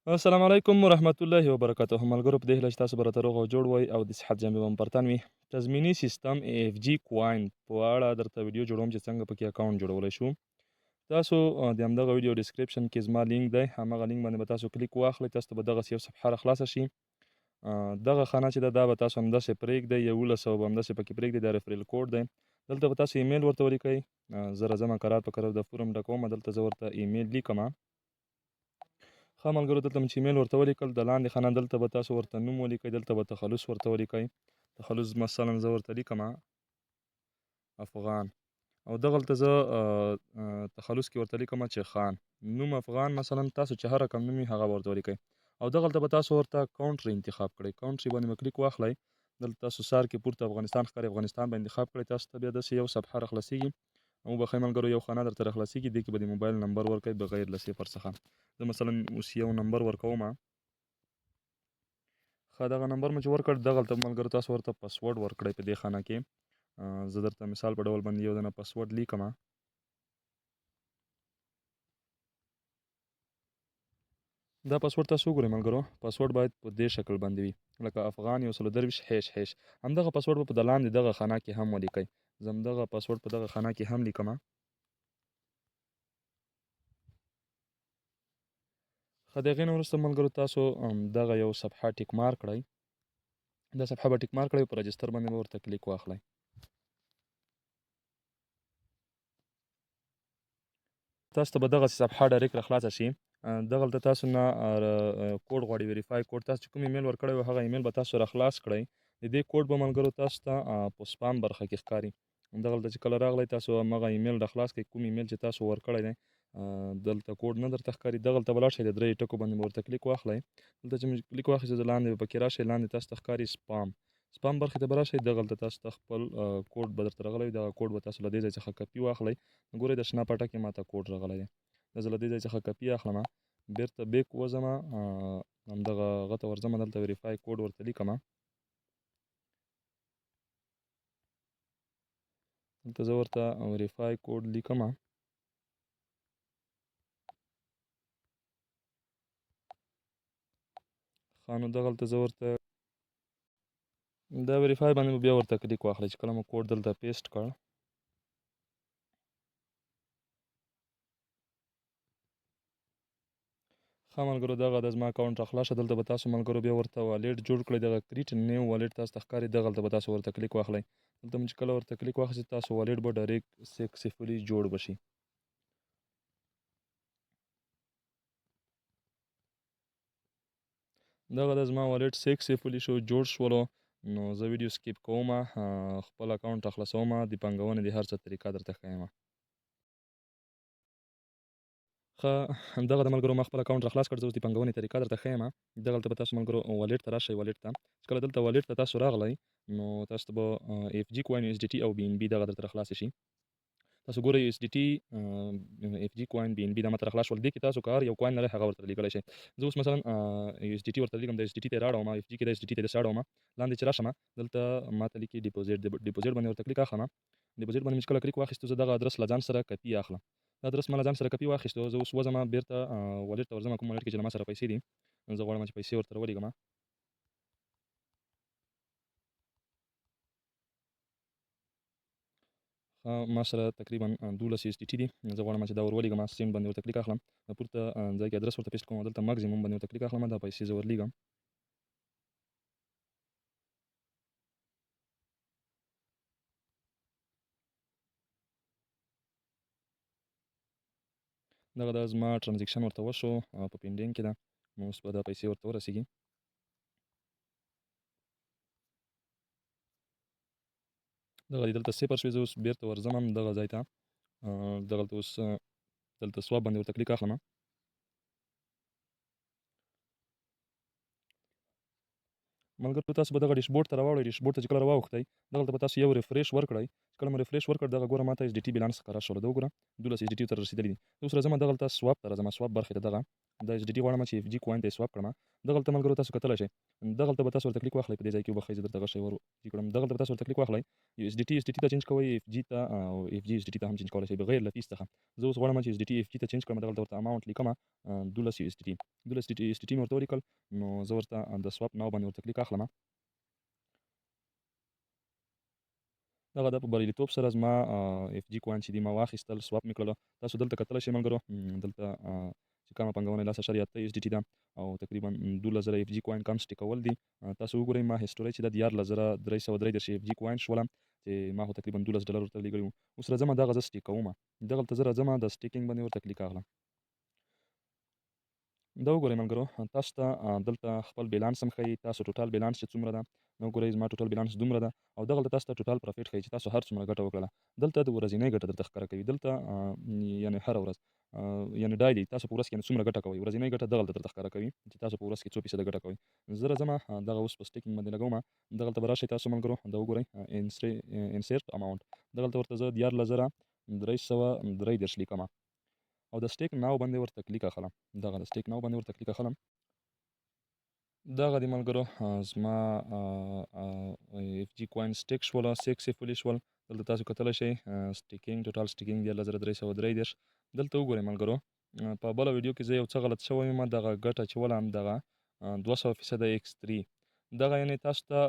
السلام علیکم ورحمت الله وبرکاته. ملګرو، په دې هیله چې تاسو به راته روغ او جوړ وئ او د صحت جامې به مو پر تن وي. تضمیني سیستم اف جي کوین په اړه درته ویډیو جوړوم چې څنګه پکې اکاونټ جوړولی شو. تاسو د همدغه ویډیو description کې زما لینک دی، همغه لینک باندې به تاسو کلیک واخلئ. تاسو ته به دغسې یو صفحه راخلاصه شي. دغه خانه چې ده، دا به تاسو همداسې پرېږدئ، 1100 به همداسې پکې پرېږدئ. دا referral code دی، دلته به تاسو ایمیل ورته ولیکئ. زه راځم کرار په کرار د فورم ډکوم، دلته زه ورته ایمیل لیکم. ښه ملګرو، دلته مې چې ایمیل ورته ولیکل، د لاندې خانه دلته به تاسو ورته نوم ولیکئ، دلته به تخلص ورته ولیکئ. تخلص مثلا زه ورته لیکم افغان، او دغلته زه تخلص کې ورته لیکم چې خان. نوم افغان، مثلا تاسو چې هر رقم نوم وي هغه ورته ولیکئ. او دغلته به تاسو ورته country انتخاب کړئ. country باندې به کلیک واخلئ. دلته تاسو سر کې پورته افغانستان ښکاري، افغانستان به انتخاب کړئ. تاسو ته بیا داسې یو صفحه راخلاصېږي. او بخښئ ملګرو، یو خانه درته راخلاصېږي، دې کې به د موبایل نمبر ورکړئ بغیر له صفر څخه. زه مثلا اوس یو نمبر ورکوم. ښه، دغه نمبر مو چې ورکړ، دغلته ملګرو تاسو ورته پسورډ ورکړئ په دې خانه کې. زه درته مثال په ډول باندې یو دنه پسورډ لیکم. دا پسورډ تاسو وګورئ ملګرو، پسورډ باید په دې شکل باندې وي، لکه افغان 123 hash hash. همدغه پسورډ به په د لاندې دغه خانه کې هم ولیکئ. زه همدغه پسورډ په دغه خانه کې هم لیکم. ښه، د هغې نه وروسته ملګرو تاسو دغه یو صفحه tick mark کړئ. دا صفحه به tick mark کړئ، په register باندې به ورته کلیک واخلئ. تاسو ته به دغسې صفحه direct راخلاصه شي. دغلته تاسو نه کوډ غواړي، verify code. تاسو چې کوم ایمیل ورکړی و هغه ایمیل به تاسو راخلاص کړئ. د دې کوډ به ملګرو تاسو ته په سپام برخه کې ښکاري. دغلته چې کله راغلی، تاسو همغه ایمیل راخلاص کړئ، کوم ایمیل چې تاسو ورکړی دی. دلته کوډ نه درته ښکاري، دغلته به لاړ شئ، د درې ټکو باندې به ورته کلیک واخلئ. دلته چې کلیک واخیستئ، لاندې به پکې راشئ، لاندې تاسو ته ښکاري سپام. سپام برخې ته به راشئ، دغلته تاسو ته خپل کوډ به درته راغلی وي. دغه کوډ به تاسو له دې ځای څخه کپي واخلئ. ګورئ، د شنه پټه کې ماته کوډ راغلی دی. دا زه له دې ځای څخه کپي اخلم، بیرته back وځم، همدغه هغه ته ورځم، دلته verify code ورته لیکم. دلته زه ورته verify code لیکم. ښه، نو دغلته زه ورته دا verify باندې به بیا ورته کلیک واخلئ. چې کله مو کوډ دلته paste کړ، ښه ملګرو، دغه د زما اکاونټ راخلاص شه. دلته به تاسو ملګرو بیا ورته wallet جوړ کړئ. دغه create new wallet تاسو ته ښکاري، دغلته به تاسو ورته کلیک واخلئ. دلته مو چې کله ورته کلیک واخیست، تاسو wallet به direct successfully جوړ به شي. دغه د زما wallet successfully شو، جوړ شولو. نو زه ویډیو skip کوم، خپل اکاونټ راخلاصوم، د پانګونې د هر څه طریقه درته ښیم. ښه، دغه د ملګرو ما خپل اکاونټ راخلاص کړ، زه اوس د پانګونې طریقه درته ښیم. دغلته به تاسو ملګرو wallet ته راشئ. wallet ته چې کله دلته wallet ته تاسو راغلی، نو تاسو ته به اف جي کوین، اس ډي ټي او بي ان بي دغه درته راخلاص شي. تاسو ګورئ، اس ډي ټي، اف جي کوین، بي ان بي دا ماته راخلاص شول. دې کې تاسو که هر یو کوین لرئ هغه ورته لیکلی شئ. زه اوس مثلا اس ډي ټي ورته لیکم، د اس ډي ټي ته یې راړوم، اف جي کې د اس ډي ټي ته داسې اړوم. لاندې چې راشم، دلته ماته لیکي deposit. deposit باندې ورته کلیک اخلم. deposit باندې مې چې کله کلیک واخیستو، زه دغه ادرس له ځان سره کپي اخلم. دا ادرس ما له ځان سره کپي واخیستو، زه اوس وځم بیرته wallet ته ورځم، کوم wallet کې چې له ما سره پیسې دي، زه غواړم چې پیسې ورته راولېږم. ما سره تقریبا 12 اس ډي ټي دي، زه غواړم چې دا ور ولېږم. send باندې ورته کلیک اخلم، پورته ځای کې ادرس ورته paste کوم، دلته ماکسیموم باندې ورته کلیک اخلم، دا پیسې زه ورلېږم. دغه د زما transaction ورته وشو، په pending کې ده، نو اوس به دا پیسې ورته ورسېږي. دغه دی دلته صفر شوې. زه اوس بیرته ورځم دغه ځای ته، دغلته اوس دلته swap باندې ورته کلیک اخلم. ملګرو، تاسو به دغه dashboard ته راواوړئ. dashboard ته چې کله راواوښتئ، دغلته به تاسو یو refresh ورکړئ. چې کله مې refresh ورکړ، دغه ګوره ماته اس ډي ټي بیلانس ښکاره شول. دا وګوره، 12 اس ډي ټي ته رسېدلي دي. اوس راځم دغلته swap ته، راځم swap برخې ته. دغه د اس ډي ټي غواړم چې اف جي coin ته swap کړم. دغلته ملګرو تاسو کتلی شئ، دغلته به تاسو ورته کلیک واخلئ. په دې ځای کې وبخښئ، زه درته غشی ور کړم. دغلته به تاسو ورته کلیک واخلئ، یو اس ډي ټي اس ډي ټي ته change کوئ، اف جي ته او اف جي اس ډي ټي ته هم change کولی شئ بغیر له fees څخه. زه اوس غواړم چې اس ډي ټي اف جي ته change کړم. دغلته ورته amount لیکم 12 یو اس ډي ټي، 12 ډي ټي اس ډي ټي مې ورته ولیکل. نو زه ورته د swap now باندې ورته کلیک اخلم. دغه د په بریالیتوب سره زما اف جي coin چې دی ما واخیستل، swap مې کړلو. تاسو دلته کتلی شئ ملګرو، دلته چې کومه پانګونه 10.8 اس ډي ټي ده او تقریبا 12,000 اف جي coin کم stake کول دي. تاسو وګورئ، ما history چې ده 13,333 اف جي coin شوله چې ما خو تقریبا 12 ډالر ورته لېږلي وو. اوس راځم دغه زه stake کوم. دغلته زه راځم، د staking باندې ورته کلیک اخلم. دا وګورئ ملګرو، تاسو ته دلته خپل بیلانس هم ښیي، تاسو total balance چې څومره ده. نو ګورئ، زما total balance دومره ده او دغلته تاسو ته total profit ښیي چې تاسو هر څومره ګټه وکړله. دلته د ورځینۍ ګټه درته ښکاره کوي. دلته یعنې هره ورځ، یعنې daily تاسو په ورځ کې څومره ګټه کوئ، ورځینۍ ګټه دغلته درته ښکاره کوي چې تاسو په ورځ کې څو فیصده ګټه کوئ. زه راځم دغه اوس په staking باندې لګوم. دغلته به راشئ تاسو ملګرو، دا وګورئ، insert amount، دغلته ورته زه 13,333 لیکم او د stake now باندې ورته کلیک اخلم. دغه د stake now باندې ورته کلیک اخلم. دغه د ملګرو زما اف جي coin stake شوله، successfully شول. دلته تاسو کتلی شئ، staking، total staking 13,333. دلته وګورئ ملګرو، په بله ویډیو کې زه یو څه غلط شوی یم. دغه ګټه چې وله دغه 200% ایکس تری، دغه یعنې تاسو ته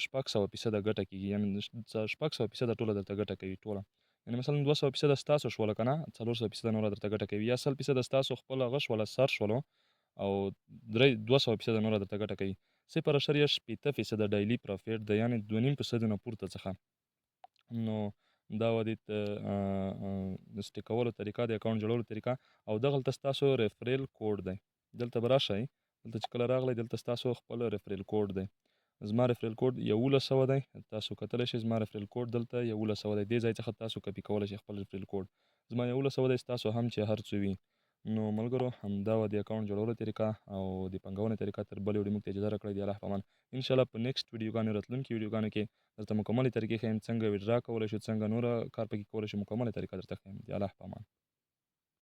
600% ګټه کېږي، یعنې 600% ټوله درته ګټه کوي ټوله. یعنې مثلا 200% ستاسو شوله که نه، 400% نوره درته ګټه کوي، یا 100% ستاسو خپل هغه شوله، سر شولو، او 200% نوره درته ګټه کوي. 0.60 daily profit دی، یعنې 2.5% نه پورته څخه. نو دا وه د stake کولو طریقه، د account جوړولو طریقه. او دغلته ستاسو referral code دی. دلته به راشئ، دلته چې کله راغلی، دلته ستاسو خپل referral code دی. زما referral code 1100 دی. تاسو کتلی شئ، زما referral code دلته 1100 دی. دې ځای څخه تاسو کپي کولی شئ خپل referral code. زما 1100 دی، ستاسو هم چې هر څه وي. نو ملګرو، همدا وه د account جوړولو طریقه او د پانګونې طریقه. تر بلې ویډیو موږ ته اجازه راکړئ، د الله په امان. انشاءالله په next ویډیوګانو، راتلونکي ویډیوګانو کې درته مکملې طریقې ښیم، څنګه withdraw کولی شو، څنګه نوره کار پکې کولی شو، مکمله طریقه درته ښیم. د الله په امان.